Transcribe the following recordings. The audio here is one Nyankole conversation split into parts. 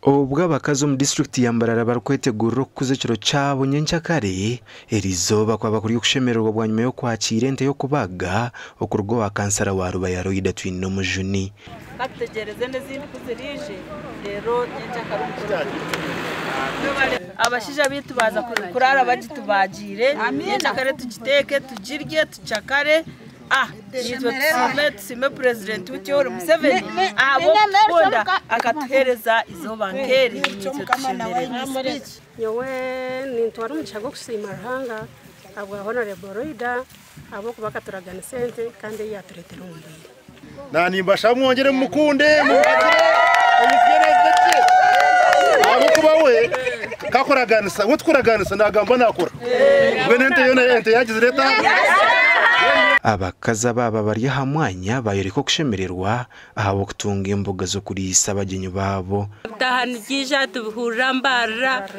Obwo abakazi omu disiturikiti ya Mbarara barikwetegurira okukuza ekiro kyabo nyenkyakare, eriizooba kwaba kuri okushemererwa bwanyima y'okwakiira ente y'okubaaga okuruga owa kansara wa Rubaya Loida Twinomujuni. Katutegyereze n'ezindi ku ziriije reero nyenkyakare omukoro guri. Abashaija baitu baaza kuraara bagitubaagiire, nyenkyakare tugiteeke tugirye tucakare. Ah, naitwe tusiime tusiime purezidenti waitu Yoweri Museveni ahabw'okutukunda akatuheereza eizooba nk'eri naitwe tushemererwe. Nyowe nintwara omugisha gw'okusiima Ruhanga ahabwa Honourable Loida ahabw'okuba akaturaganisa ente kandi ei yaatureetera omu bwire. Na nimbashaba mwongyere mumukunde mumuhagire ebintu byona bibe gye ahabw'okuba we kakuraganisa we tikuraganisa nagamba nakora mbwenu ente yoona ente yagizire eta? Abakazi abaaba bari aha mwanya baayoreka okushemererwa ahabw'okutunga emboga z'okuriisa abagyenyi baabo. Ebitaaha nibyija tubihurira Mbarara,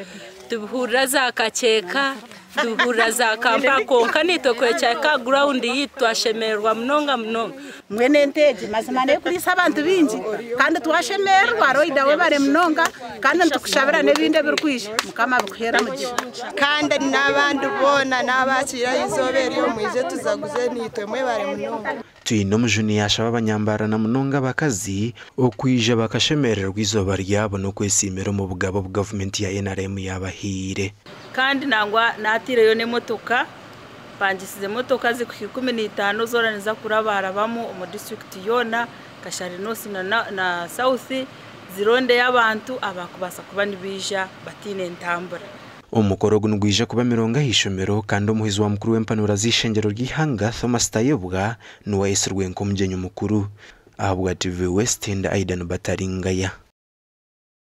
tubihurira za Kakyeka, tubihurira za Kampala kwonka naitwe kuhikya hika aha gurawundi yaitu twashemererwa munonga munonga. Mbwenu ente egi mazima nekuriisa abantu baingi kandi twashemererwa Loida webare munonga kandi nitukushabira n'ebindi ebirikwija Mukama abikuheere omugisha. Kandi n'abandi boona n'abaakiire aha izooba eryo mwije tuzaguze naitwe mwebare munonga. Twinomujuni yaashaba abanyambarara na munonga abakazi okwija bakashemererwa eizooba ryabo n'okwesiimira omu bugabe obu gavumenti ya NRM yaabahaire. Kandi nangwa naataireyo n'emotoka, mpangisize emotoka zirikuhika 15 zoona niza kurabarabamu omu disiturikiti yoona, Kashari North na South, zirondeyo abantu abakubaasa kuba nibaija bataine ntambura. Omukoro ogu nigwija kuba mirongo aha ishomero kandi omuhwezi wa mukuru w'empanura z'eishengyero ry'eihanga Thomas Tayebwa niwe ayetsirwe nk'omugyenyi mukuru. Ahabwa TV West, ndi Aidan Bataringaya.